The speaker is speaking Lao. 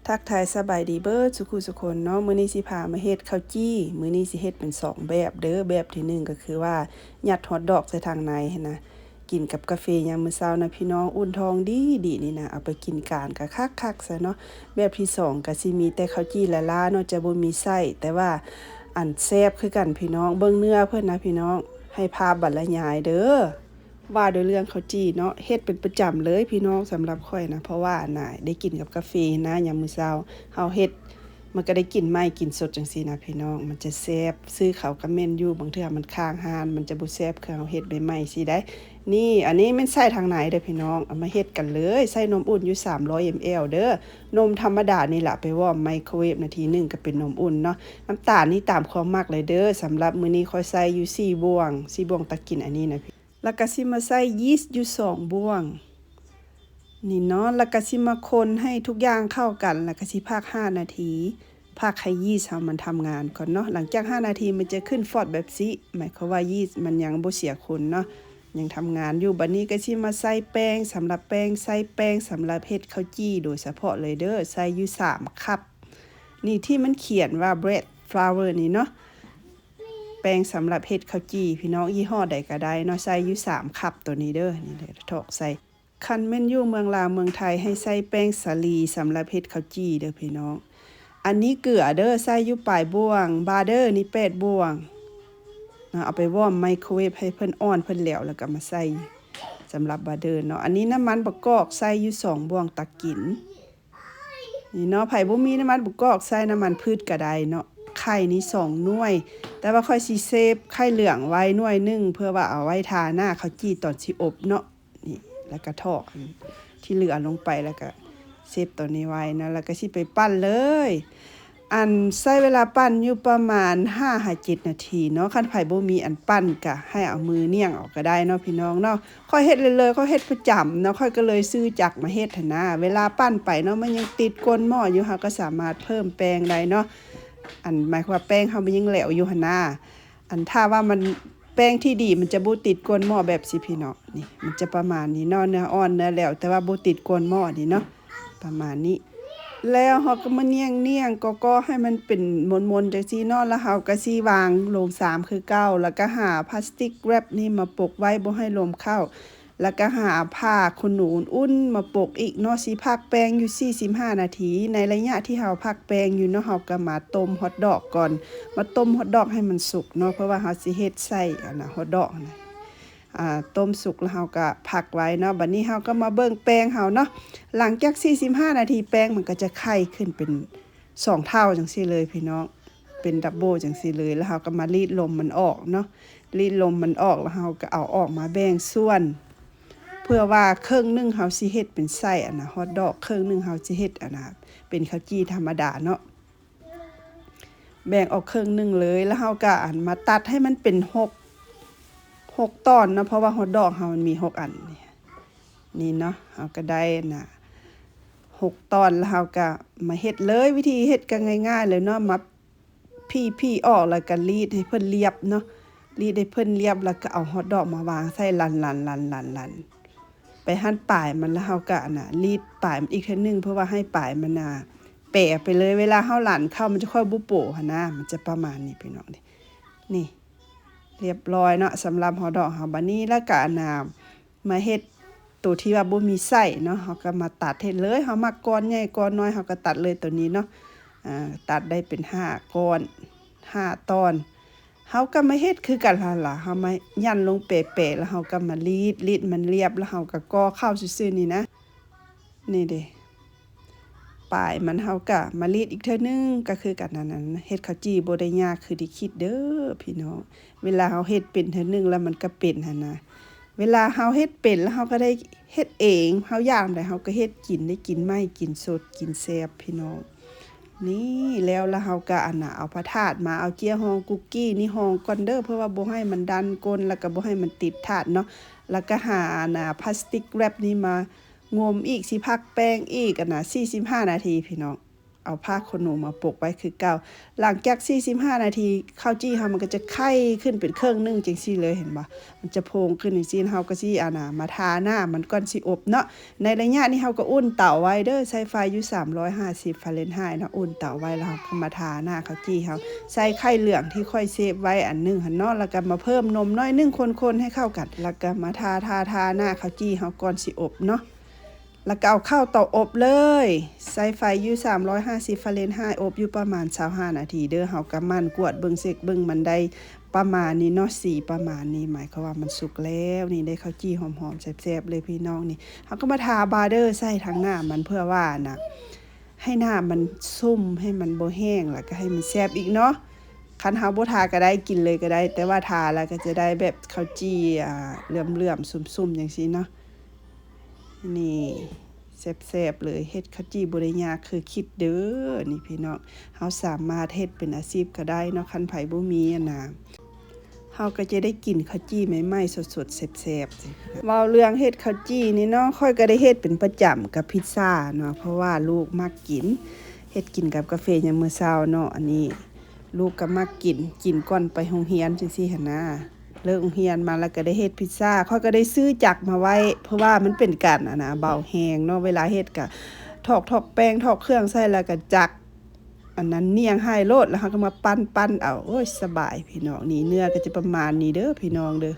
ທັກທາຍສະບາຍດີເບີດສຸຄູ່ສຸຄົນເນາະ. ມື້ນີ້ຊິພາມາເຮັດເຂົ້າຈີ່. ມື້ນີ້ຊິເຮັດເປັນສອງແບບເດີ. ແບບທີໜຶ່ງກໍຄືວ່າຍັດຮອດດອກໃສ່ທາງໃນຫັ້ນນະ ກິນກັບກາເຟຍາມມື້ເຊົ້ານະພີ່ນ້ອງ. ອຸ່ນທ້ອງດີໆ ນີ້ນະ ເອົາໄປກິນການກໍຄັກໆຊະເນາະ. ແບບທີສອງກໍຊິມີແຕ່ເຂົ້າຈີ່ລ້າໆເນາະ ຈະບໍ່ມີໄສ້ ແຕ່ວ່າອັນແຊບຄືກັນພີ່ນ້ອງ. ເບິ່ງເນື້ອເພິ່ນນະພີ່ນ້ອງ ໃຫ້ພາບບັນລະຍາຍເດີ. ວ່າໂດຍເລື່ອງເຂົ້າຈີ່ເນາະ ເຮັດເປັນປະຈຳເລີຍພີ່ນ້ອງ. ສຳລັບຂ້ອຍນະ ເພາະວ່ານະ ໄດ້ກິນກັບກາເຟນະ ຍາມມື້ເຊົ້າ ເຮົາເຮັດ ມັນກໍໄດ້ກິນໃໝ່ກິນສົດຈັ່ງຊີ້ນະພີ່ນ້ອງ ມັນຈະແຊບ. ຊື້ເຂົ້າກໍແມ່ນຢູ່ ບາງເທື່ອມັນຄ້າງຮ້ານ ມັນຈະບໍ່ແຊບຄືເຮົາເຮັດໃໝ່ໆຊີ້ໄດ໋. ນີ້ ອັນນີ້ແມ່ນໃສ່ທາງໃນເດີພີ່ນ້ອງ. ເອົາມາເຮັດກັນເລີຍ. ໃສ່ນົມອຸ່ນຢູ່ສາມຮ້ອຍເອັມແອລເດີ. ນົມທຳມະດານີ້ລະ ໄປວອມໄມໂຄເວບນາທີໜຶ່ງກໍເປັນນົມອຸ່ນເນາະ. ນ້ຳຕານນີ້ຕາມຄວາມມັກເລີຍເດີ. ສຳລັບມື້ນີ້ຂ້ອຍໃສ່ຢູ່ສີ່ບ່ວງ ສີ່ບ່ວງຕັກກິນອັນນີ້ນະ. ແລ້ວກະຊິມາໃສ່ຢີສຢູ່ສອງບ່ວງນີ້ເນາະ. ແລ້ວກະຊິມາຄົນໃຫ້ທຸກຢ່າງເຂົ້າກັນ ແລ້ວກະຊິພັກຫ້ານາທີ ພັກໃຫ້ຢີສເຮົາມັນທຳງານກ່ອນເນາະ. ຫຼັງຈາກຫ້ານາທີມັນຈະຂຶ້ນຟອດແບບຊີ້ ໝາຍຄວາມວ່າຢີສມັນຍັງບໍ່ເສຍຂຸນເນາະ ຍັງທຳງານຢູ່. ບາດນີ້ກະຊິມາໃສ່ແປ້ງ. ສຳລັບແປ້ງ ໃສ່ແປ້ງສຳລັບເຮັດເຂົ້າຈີ່ໂດຍສະເພາະເລີຍເດີ ໃສ່ຢູ່ສາມຄັບ. ນີ້ທີ່ມັນຂຽນວ່າ bread flour ນີ້ເນາະ ແປ້ງສຳລັບເຮັດເຂົ້າຈີ່ພີ່ນ້ອງ ຍີ່ຫໍ້ໃດກໍໄດ້ເນາະ. ໃສ່ຢູ່ສາມຄັບໂຕນີ້ເດີ. ນີ້ເດີ ຖອກໃສ່. ຄັນແມ່ນຢູ່ເມືອງລາວເມືອງໄທ ໃຫ້ໃສ່ແປ້ງສາລີສຳລັບເຮັດເຂົ້າຈີ່ເດີພີ່ນ້ອງ. ອັນນີ້ເກືອເດີ ໃສ່ຢູ່ປາຍບ່ວງ. ບາເດີນີ້ແປດບ່ວງເນາະ. ເອົາໄປວອມໄມໂຄເວບໃຫ້ເພິ່ນອ່ອນເພິ່ນແຫຼວ ແລ້ວກໍມາໃສ່ສຳລັບບາເດີເນາະ. ອັນນີ້ນ້ຳມັນບະກອກ ໃສ່ຢູ່ສອງບ່ວງຕັກກິນ. ນີ້ເນາະ ໃຜບໍ່ມີນ້ຳມັນບະກອກ ໃຊ້ນ້ຳມັນພືດກໍໄດ້ເນາະ. ໄຂ່ນີ້ສອງໜ່ວຍ ແຕ່ວ່າຂ້ອຍຊິເຊບໄຂ່ເຫຼືອງໄວ້ໜ່ວຍໜຶ່ງ ເພື່ອວ່າເອົາໄວ້ທາໜ້າເຂົ້າຈີ່ຕອນຊິອົບເນາະ. ນີ້ ແລ້ວກະຖອກອັນທີ່ເຫຼືອລົງໄປ ແລ້ວກະເຊບໂຕນີ້ໄວ້ນະ. ແລ້ວກະຊິໄປປັ່ນເລີຍ. ອັນໃຊ້ເວລາປັ່ນຢູ່ປະມານຫ້າຫາເຈັດນາທີເນາະ. ຄັນໃຜບໍ່ມີອັນປັ່ນກະໃຫ້ເອົາມືໜ້ຽງເອົາກໍໄດ້ເນາະພີ່ນ້ອງເນາະ. ຂ້ອຍເຮັດເລີຍໆ ຂ້ອຍເຮັດປະຈຳເນາະ ຂ້ອຍກໍເລີຍຊື້ຈັກມາເຮັດຫັ້ນນະ. ເວລາປັ່ນໄປເນາະ ມັນຍັງຕິດກົ້ນໝໍ້ຢູ່ ເຮົາກໍສາມາດເພີ່ມແປ້ງໄດ້ເນາະ. ອັນໝາຍຄວາມວ່າແປ້ງເຮົາມັນຍັງແຫຼວຢູ່ຫັ້ນນະ. ອັນຖ້າວ່າມັນ ແປ້ງທີ່ດີມັນຈະບໍ່ຕິດກົ້ນໝໍ້ແບບຊີ້ພີ່ນ້ອງ. ນີ້ມັນຈະປະມານນີ້ເນາະ ເນື້ອອ່ອນເນື້ອແຫຼວ ແຕ່ວ່າບໍ່ຕິດກົ້ນໝໍ້ນີ້ເນາະ ປະມານນີ້. ແລ້ວເຮົາກໍມາໜ້ຽງໆ ກໍໆ ໃຫ້ມັນເປັນມົນໆ ຈັ່ງຊີ້ເນາະ. ແລ້ວເຮົາກໍຊິວາງໂລງຊາມຄືເກົ່າ ແລ້ວກໍຫາພລາສຕິກແຣັບນີ້ມາປົກໄວ້ ບໍ່ໃຫ້ລົມເຂົ້າ. ແລ້ວກໍຫາຜ້າຂົນໜູອຸ່ນໆ ມາປົກອີກເນາະ. ຊິພັກແປ້ງຢູ່ສີ່ສິບຫ້ານາທີ. ໃນໄລຍະທີ່ເຮົາພັກແປ້ງຢູ່ເນາະ ເຮົາກໍມາຕົ້ມຮອດດອກກ່ອນ. ມາຕົ້ມຮອດດອກໃຫ້ມັນສຸກເນາະ ເພາະວ່າເຮົາຊິເຮັດໃສ່ອັນນະ ຮອດດອກຫັ້ນນະ. ອ່າ ຕົ້ມສຸກແລ້ວເຮົາກໍພັກໄວ້ເນາະ. ບັດນີ້ເຮົາກໍມາເບິ່ງແປ້ງເຮົາເນາະ. ຫຼັງຈາກສີ່ສິບຫ້ານາທີ ແປ້ງມັນກໍຈະໄຂ່ຂຶ້ນເປັນສອງເທົ່າຈັ່ງຊີ້ເລີຍພີ່ນ້ອງ ເປັນດັບເບິ້ນຈັ່ງຊີ້ເລີຍ. ແລ້ວເຮົາກໍມາລີດລົມມັນອອກເນາະ. ລີດລົມມັນອອກ ແລ້ວເຮົາກໍເອົາອອກມາແບ່ງສ່ວນ ເພື່ອວ່າເຄິ່ງໜຶ່ງເຮົາຊິເຮັດເປັນໄສ້ອັນນະ ຮອດດອກ, ເຄິ່ງໜຶ່ງເຮົາຊິເຮັດອັນນະ ເປັນເຂົ້າຈີ່ທຳມະດາເນາະ. ແບ່ງອອກເຄິ່ງໜຶ່ງເລີຍ ແລ້ວເຮົາກະອັນມາຕັດໃຫ້ມັນເປັນຫົກ ຫົກຕອນເນາະ ເພາະວ່າຮອດດອກເຮົາມັນມີຫົກອັນ. ນີ້ເນາະ ເຮົາກະໄດ້ນະຫົກຕອນ ແລ້ວເຮົາກະມາເຮັດເລີຍ. ວິທີເຮັດກະງ່າຍໆເລີຍເນາະ ມາ ຜີ່ໆອອກ ແລ້ວກະລີດໃຫ້ເພິ່ນລຽບເນາະ ລີດໃຫ້ເພິ່ນລຽບ ແລ້ວກະເອົາຮອດດອກມາວາງໃສ່ ລັນໆໆໆ ໄປຫັ້ນປາຍມັນ ແລ້ວເຮົາກະອັນນະ ລີດປາຍມັນອີກເທື່ອໜຶ່ງ ເພື່ອວ່າໃຫ້ປາຍມັນນະແປໄປເລີຍ. ເວລາເຮົາລັນເຂົ້າ ມັນຈະຄ່ອຍບໍ່ໂປຫັ້ນນະ ມັນຈະປະມານນີ້ພີ່ນ້ອງ. ນີ້ ລຽບລ້ອຍເນາະ ສຳລັບຮອດດອກເຮົາ. ບາດນີ້ແລ້ວກະອັນນະ ມາເຮັດໂຕທີ່ວ່າບໍ່ມີໄສ້ເນາະ ເຮົາກໍມາຕັດເຮັດເລີຍ. ເຮົາມັກກ້ອນໃຫຍ່ກ້ອນນ້ອຍ ເຮົາກໍຕັດເລີຍໂຕນີ້ເນາະ. ອາ ຕັດໄດ້ເປັນຫ້າກ້ອນ ຫ້າຕອນ ເຮົາກໍມາເຮັດຄືກັນຫັ້ນລະ ເຮົາມາຢັນລົງແປໆ ແລ້ວເຮົາກໍມາລີດ ລີດມັນລຽບ ແລ້ວເຮົາກໍກໍເຂົ້າຊື່ໆນີ້ນະ. ນີ້ເດ້ ປາຍມັນເຮົາກະມາລີດອີກເທື່ອໜຶ່ງ ກະຄືກັນນັ້ນນະ. ເຮັດເຂົ້າຈີ່ບໍ່ໄດ້ຍາກຄືທີ່ຄິດເດີພີ່ນ້ອງ ເວລາເຮົາເຮັດເປັນເທື່ອໜຶ່ງແລ້ວມັນກະເປັນຫັ້ນນະ. ເວລາເຮົາເຮັດເປັນແລ້ວເຮົາກະໄດ້ເຮັດເອງ ເຮົາຢາກແນວໃດເຮົາກະເຮັດກິນ ໄດ້ກິນໃໝ່ ກິນສົດ ກິນແຊບພີ່ນ້ອງ. ນີ້ແລ້ວ ແລ້ວເຮົາກະອັນນະ ເອົາພາທາດມາ ເອົາເຈ້ຍຮອງກຸກກີ້ນີ້ຮອງກ່ອນເດີ ເພື່ອວ່າບໍ່ໃຫ້ມັນດັນກົ້ນ ແລ້ວກະບໍ່ໃຫ້ມັນຕິດທາດເນາະ. ແລ້ວກະຫາອັນນະພລາສຕິກແຣັບນີ້ມາ ງົມອີກ ຊິພັກແປ້ງອີກອັນນະ ສີ່ສິບຫ້ານາທີພີ່ນ້ອງ. ເອົາຜ້າຂົນໜູມາປົກໄວ້ຄືເກົ່າ. ຫຼັງຈາກສີ່ສິບຫ້ານາທີ ເຂົ້າຈີ່ເຮົາມັນກໍຈະໄຂ່ຂຶ້ນເປັນເຄິ່ງໜຶ່ງຈັ່ງຊີ້ເລີຍ ເຫັນບໍ່? ມັນຈະໂພງຂຶ້ນຈັ່ງຊີ້. ເຮົາກໍຊິ ອັນນ່າ ມາທາໜ້າມັນກ່ອນຊິອົບເນາະ. ໃນໄລຍະນີ້ເຮົາກໍອຸ່ນເຕົາໄວ້ເດີ ໃຊ້ໄຟຢູ່ສາມຮ້ອຍຫ້າສິບຟາເຣັນໄຮເນາະ ອຸ່ນເຕົາໄວ້ ແລ້ວເຮົາກໍມາທາໜ້າເຂົ້າຈີ່ເຮົາ. ໃສ່ໄຂ່ເຫຼືອງທີ່ຂ້ອຍເຊບໄວ້ອັນໜຶ່ງຫັ້ນເນາະ ແລ້ວກໍມາເພີ່ມນົມໜ້ອຍໜຶ່ງ ຄົນໆໃຫ້ເຂົ້າກັນ ແລ້ວກໍມາທາ ທາ ທາໜ້າເຂົ້າຈີ່ເຮົາກ່ອນຊິອົບເນາະ. ແລ້ວກໍເອົາເຂົ້າເຕົາອົບເລີຍ ໃຊ້ໄຟຢູ່ສາມຮ້ອຍຫ້າສິບຟາເຣັນໄຮ ອົບຢູ່ປະມານຊາວຫ້ານາທີເດີ. ເຮົາກໍໝັ່ນກວດເບິ່ງ ເຊັກເບິ່ງ ມັນໄດ້ປະມານນີ້ເນາະ ສີປະມານນີ້ ໝາຍຄວາມວ່າມັນສຸກແລ້ວ. ນີ້ໄດ້ເຂົ້າຈີ່ຫອມໆແຊບໆເລີຍພີ່ນ້ອງ. ນີ້ເຮົາກໍມາທາບາເດີໃສ່ທາງໜ້າມັນ ເພື່ອວ່ານະ ໃຫ້ໜ້າມັນຊຸ່ມ ໃຫ້ມັນບໍ່ແຫ້ງ ແລ້ວກໍໃຫ້ມັນແຊບອີກເນາະ. ຄັນເຮົາບໍ່ທາກໍໄດ້ ກິນເລີຍກໍໄດ້ ແຕ່ວ່າທາແລ້ວກໍຈະໄດ້ແບບເຂົ້າຈີ່ ອ່າ ເຫຼື້ອມໆ ຊຸ່ມໆ ຈັ່ງຊີ້ເນາະ. ນີ້ແຊບໆເລີຍ ເຮັດເຂົ້າຈີ່ບໍ່ໄດ້ຍາກຄືຄິດເດີ. ນີ້ພີ່ນ້ອງ ເຮົາສາມາດເຮັດເປັນອາຊີບກໍໄດ້ເນາະ ຄັນໃຜບໍ່ມີ ອັນນ່າ ເຮົາກໍຈະໄດ້ກິນເຂົ້າຈີ່ໃໝ່ໆ ສົດໆ ແຊບໆ. ເວົ້າເລື່ອງເຮັດເຂົ້າຈີ່ນີ້ເນາະ ຂ້ອຍກໍໄດ້ເຮັດເປັນປະຈຳກັບພິດຊາເນາະ ເພາະວ່າລູກມັກກິນ ເຮັດກິນກັບກາເຟຍາມມື້ເຊົ້າເນາະ. ອັນນີ້ລູກກໍມັກກິນ ກິນກ່ອນໄປໂຮງຮຽນຈັ່ງຊີ້ຫັ້ນນາ. ເລີກໂຮງຮຽນມາແລ້ວກໍໄດ້ເຮັດພິດຊາ ຂ້ອຍກໍໄດ້ຊື້ຈັກມາໄວ້ ເພາະວ່າມັນເປັນການ ອັນນ່າ ເບົາແຮງເນາະ. ເວລາເຮັດກໍຖອກ ຖອກແປ້ງ ຖອກເຄື່ອງໃສ່ ແລ້ວກໍຈັກ ອັນນັ້ນໜ່ຽງໃຫ້ໂລດ ແລ້ວເຮົາກໍມາປັ້ນໆເອົາ. ໂອ້ຍ ສະບາຍພີ່ນ້ອງ. ນີ້ເນື້ອກໍຈະປະມານນີ້ເດີພີ່ນ້ອງເດີ.